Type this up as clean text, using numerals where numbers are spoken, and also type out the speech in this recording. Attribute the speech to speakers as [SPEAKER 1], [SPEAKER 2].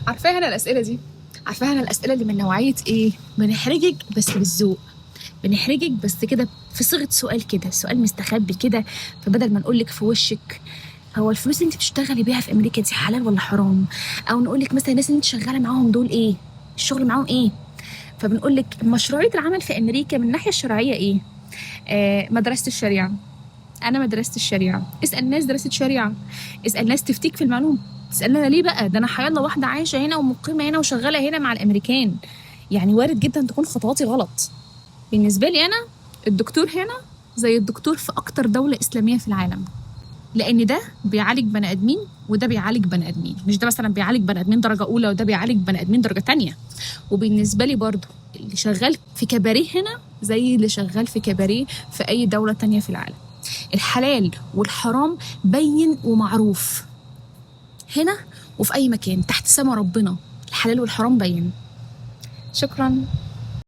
[SPEAKER 1] عارفاها انا الاسئلة دي، عارفاها انا الاسئلة اللي من نوعية ايه؟ بنحرجك بس بالذوق، بنحرجك بس كده في صيغة سؤال كده، سؤال مستخبي كده. فبدل ما نقول لك في وشك هو الفلوس اللي انت بتشتغلي بيها في امريكا دي حلال ولا حرام، او نقول لك مثلا الناس اللي انت شغالة معاهم دول ايه، الشغل معاهم ايه، فبنقول لك مشروعية العمل في امريكا من الناحية الشرعية ايه. مدرسه الشريعة، انا مدرسه الشريعة، اسال ناس درست شريعة، اسال ناس تفتيك في المعلومة. تسالنا ليه بقى؟ ده انا حيالله واحدة عايشه هنا ومقيمه هنا وشغالة هنا مع الامريكان، يعني وارد جدا تكون خطواتي غلط. بالنسبة لي انا الدكتور هنا زي الدكتور في اكتر دولة اسلامية في العالم، لان ده بيعالج بني ادمين وده بيعالج بني ادمين، مش ده مثلا بيعالج بني ادمين درجه اولى وده بيعالج بني ادمين درجه تانية. وبالنسبة لي برضو اللي شغال في كباريه هنا زي اللي شغال في كباريه في اي دولة تانية في العالم. الحلال والحرام بين ومعروف هنا وفي اي مكان تحت سما ربنا، الحلال والحرام بين. شكرا.